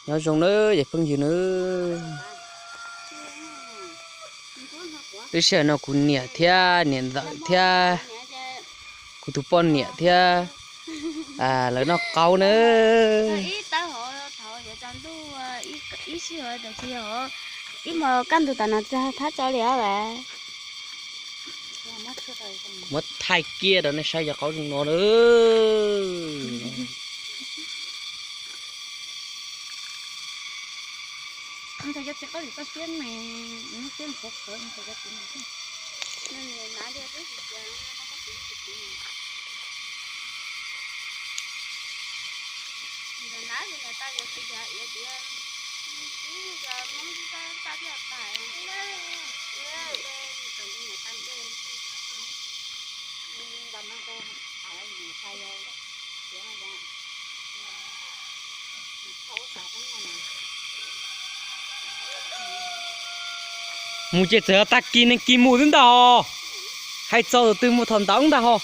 Nyob zoo nawb ces phooj ywg nawb. Lub sij hawm no kuv niam thiab niam ntxawm thiab kuv tus poj niam thiab lawv noj qaub nawb. Ib hmo kaj ntug tas no thab tso li os. Muab thaij kiag rau nej saib cov qaub zoo no nawb. Mus ces txawm tag kis neeg kis mus xwb ntag hos. Hais txog tus twg mus thaum ntawd ntag hos.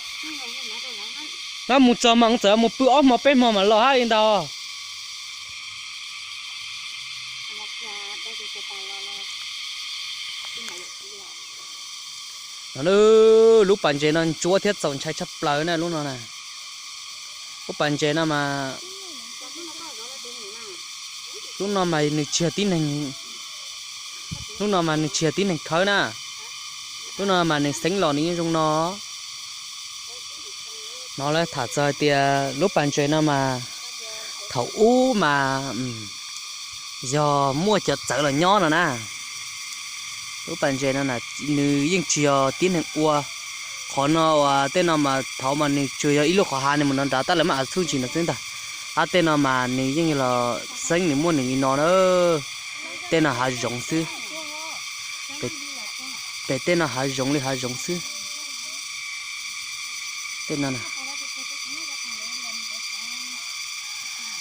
Nab mus txog mas txawm mus pw ob hmo peb hmo mam los hab li ntag. No, lub pas ntses no ntsuab thiab txaus ntshai tshaj plaws na lub no na. Lub pas ntses no mas, lub no mas nws tsis yog tib neeg, lub no mas nws tsis yog tib neeg khawb na. Lub no mas nws xeeb los nws yeej zoo no. No lawv tham txog hais tias lub pas ntses no mas thaum ub mas yog muaj cov txawv los nyob no na. Lub pas ntses no nws yeej tsis yog tib neeg ua. Qhov no uas tej no mas thaum mas nws tsuas yog ib lub qhov hav nws mus nrov nrad tab lawv maj av txhub ntsis nrov xwb ntag. Hab tej no mas nws yeej yog los xeeb nws muaj nws li no na. Tej no hav zoov xwb. Pem tej no hav zoov li hav zoov xwb. Tej no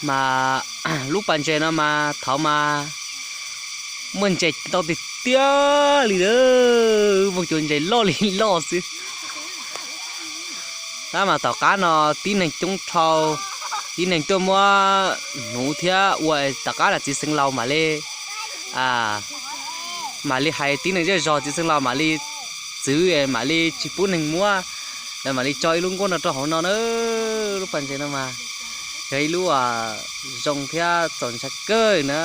mas lub pas ntses no mas thaum mas muaj ntses ntau tiag tiag li, muaj cov ntses loj li loj xwb. Tab mas tom qab no tib neeg coob dhau, tib neeg tuaj muab hnuv thiab ua, tom qab no txiv xeev laus mam li, mam li hais tib neeg zej zog, txiv xeev laus mam li txwv, mam li tsis pub neeg muab, lawv mam li tso ib lub nkuaj no rau hauv no na. Lub pas ntses no mas yog ib lub zoo thiab txaus ntshai kawg na.